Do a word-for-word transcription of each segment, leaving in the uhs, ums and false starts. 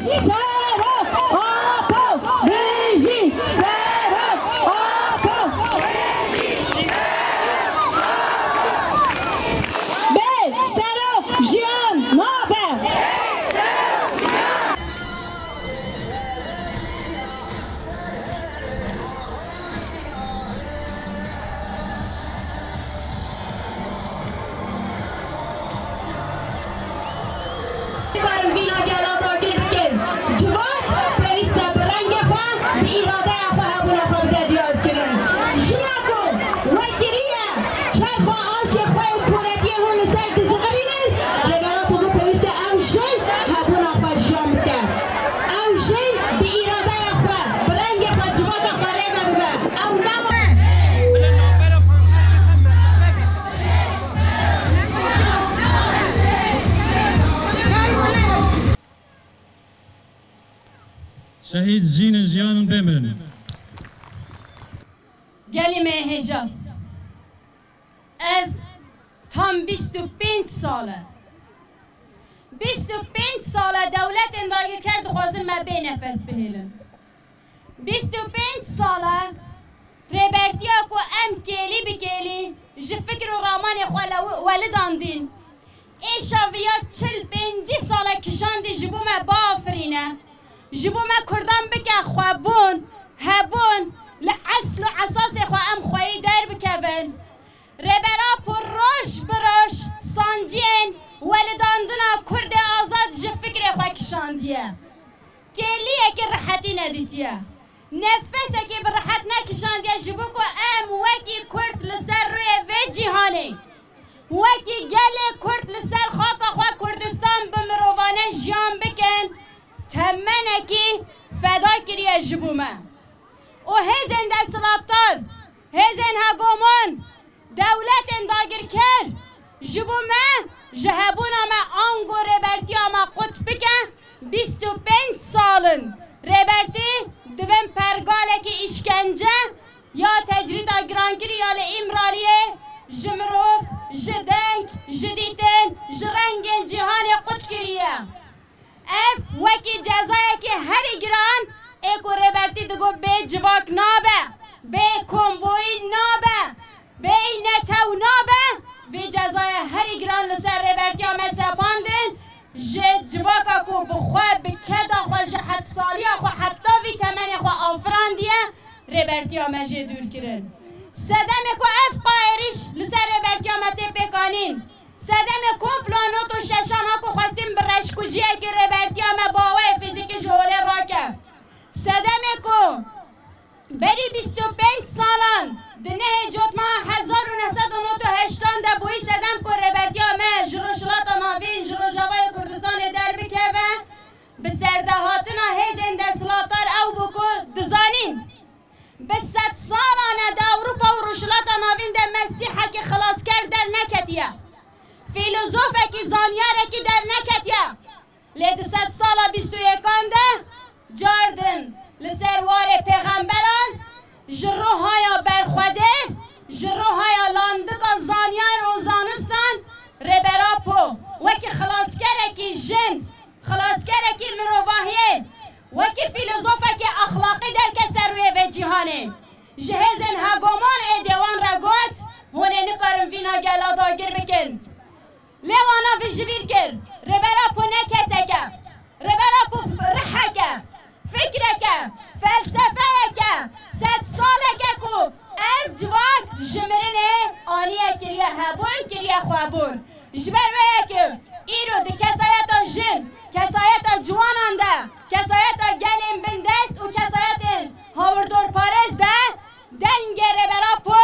Sero Apo! Bijî Sero Apo! Bê Sero jiyan nabe! Karin vîna gela dagir bikin. Civak pêwîst e bi rengê xwe, bi îradeya xwe hebûna xwe bide diyarkirin. Jina ku wekirî ye, çerxa aşê xwe û koretiyê hûn li ser dizixirînin, Rêbera Pû pêwîst e ew jin hebûna xwe jiyan bike. Ew jin bi îradeya xwe, bi rengê xwe civaka xwe rê ve bibe. Ew nema. Şehîd jînin jiyanin bêmirin. Gelî me hêja. Ev tam bîst û pênc sal e. Bîst û pênc sal e dewletên dagirker dixwazin me bê nefes bihêlin. Bîst û pênc sal e rêbertiya ku em kêlî bi kêlî ji fikr û ramanê xwe lew-, welidandîn, êşa viya çil pêncî sal e kişandî ji bo me biafirîne, ji bo me kurdan bike xwebûn, hebûn, li esl û esasê xwe em xweyî derbikevin. Rêber Apo roj bi roj sanciyên welidandina Kurdê azad ji fikrê xwe kişandiye. Kêliyekî rihetî nedîtiye. Nefesekî bi rihet nekişandiye ji bo ku em wekî Kurd li ser rûyê vê cîhanê, wekî gelê Kurd li ser xaka xwe Kurdistan bi mirovane jiyan bikin, temenekî feda kiriye ji bo me. Û hêzên desthilatdar, hêzên hegemon, dewletên dagirker ji bo me, ji hebûna me ango rêbertiya me qut bike, bîst û pênc sal in rêbertî di bin pergalekî îşkence ya tecrîda girankirî ya li Îmraliyê ji mirov, ji deng, ji dîtin, ji rengên cîhanê qut kiriye. Ev wekî cezayekî herî giran ê ku rêbertî digot bê civak nabe, bê komboyî nabe, bê netew nabe, vê cezaya herî giran li ser rêbertiya me sepandin, ji civaka ku bi xwe, bi keda xwe, ji hedsaliya xwe heta vî temenê xwe afirandiye, rêbertiya me jê dûr kirin. Sedemê ku ev pa êrîş li ser rêbertiya me tê pêkanîn, sedemê komplo nod û şeşan a ku xwestin bi reşkujiyekî rêbertiya me bi awayê fîzîkî ji holê rake. Sedemê ku berî bîst û pênc salan di nehê cotmeha hezar û neh sed û nod û heştan de bûyî sedem ku rêbertiya me ji Rojhilata Navîn, ji Rojavayê Kurdistanê derbikeve, bi serdehatina hêzên desthilatdar ew bû ku dizanîn. Bi sedsalan e di Ewropa û Rojhilata Navîn de mesîhekî xilasker derneketiye. Fîlozofekî, zanyarekî derneketiye. Lê di sedsala bîst û yekan de cardin li ser warê pêxemberan, ji rohaya berxwedê, ji rohaya landika zanyar û zanistan, Rêber Apo wekî xilaskerekî jin, xilaskerekî mirovahiyê, wekî fîlozofekî exlaqî derket ser rûyê vê cîhanê. Ji hêzên hegemonê dê wan re got, hûn ê nikarin vîna gela dagir bikin. Lê wana vê ji bîr kir. Rêber Apo ne kesek e. Rêber Apo rihek e, fikrek e, felsefeyek e, sed salek e ku ev civak ji mirinê aniye kiriye hebûn, kiriye xwebûn. Ji ber wê yekê îro di kesayeta jin, kesayeta ciwanan de, kesayeta gelên bindest û kesayetên hawirdorparêz de dengê Rêber Apo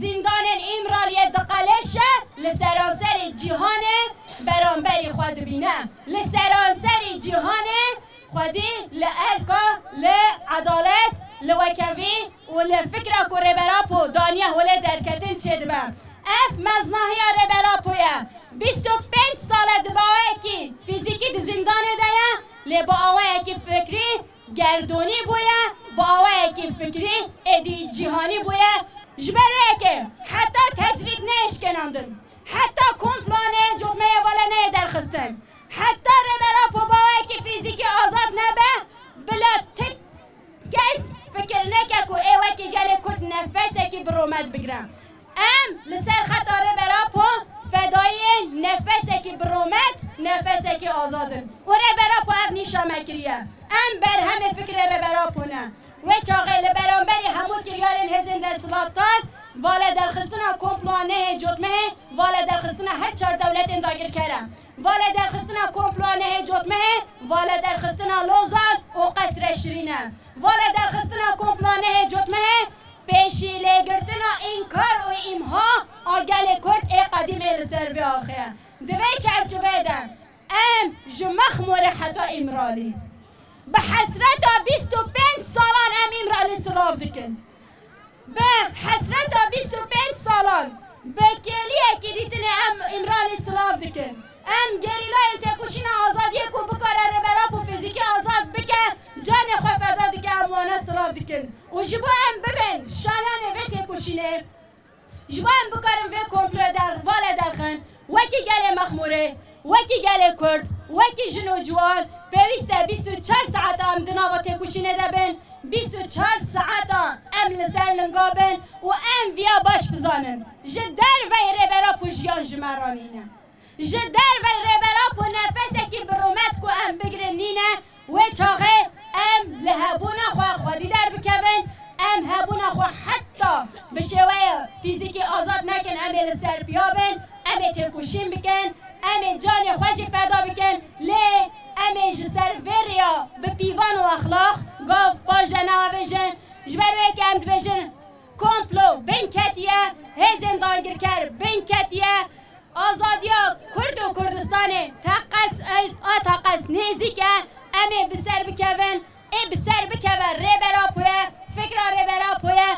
zîndanên Îmraliyê diqeleşe, li seranserê cîhanê beramberî xwe dibîne. Li seranserê cîhanê xwedî li erka, li edalet, li wekevî û li fikra ku Rêber Apo daniye holê derketin çêdibe. Ev meznahiya Rêber Apo ye. Bîst û pênc sal e di bi awayekî fîzîkî di zîndanê de ye, lê bi awayekî fikrî gerdonî bûye, bi awayekî fikrî êdî cîhanî bûye. Ji ber wê yekê heta tecrîd neyê şkenandin, heta komplo neyê cotmeyê vala neyê derxistin, heta Rêber Apo bi awayekî fîzîkî azad ne bi rûmet bigire. Em li ser xeta Rêber Apo fedayiyên nefesekî bi rûmet, nefesekî azad in. Û Rêber Apo ev nîşa me kiriye. Em berhemê fikrê Rêber Apo ne. Wê çaxê li beramberî hemû kiryarên hêzên desthilatdar, valedarxistina komploa nehê cotmehê, valedarxistina her çar dewletên dagirker e. Valedarxistina komploa nehê cotmehê, valedarxistina Lozan û Qesrê Şirîn e. Valedarxistina komploa nehê cotmehê, pêşî lêgirtina înkar û îmha a gelê Kurd ê qedîmê li ser vê axê ye. Di vê çerçeveyê de em ji Mexmûrê heta Îmralî bi hesreta bîst û pênc salan em Îmralî silav dikin. Bi hesreta bîst û pênc salan bi kêliyekî dîtinê em Îmralî silav dikin. Em gerîlayên têkoşîna azadiyê ku bikare Rêber Apo fîzîkî azad bike, canê xwe feda dike, em wana silav dikin. Û ji bo em bibin şayanê vê têkoşînê, ji bo em bikarin vê komployê der, vale derxin, wekî gelê Mexmûrê, wekî gelê Kurd, wekî jin û ciwan, pêwîst e bîst û çar saeta em di nava têkoşînê de bin, bîst û çar saeta em li ser linga bin û em viya baş bizanin. Ji derveyî Rêber Apo jiyan ji me re nîne. Ji derveyî Rêber Apo nefesekî bi rûmet ku em bigirin nîne, wê çaxê em li hebûna xwe xwedî derbikevin, em hebûna xwe heta bi şêweya fîzîkî azad nekin, em ê li ser piya bin, em ê têkoşîn bikin, em ê canê xwe jî feda bikin, lê em ê ji ser vê rêya bi pîvan û exlaq gav paş de neavêjin. Ji ber wê yekê em dibêjin, komplo bin ketiye, hêzên dagirker bin ketiye, azadiya Kurd û Kurdistanê teqez, a teqez nêzîk e, em ê bi ser bikevin, ê bi ser bikeve Rêber Apo ye, fikra Rêber Apo ye.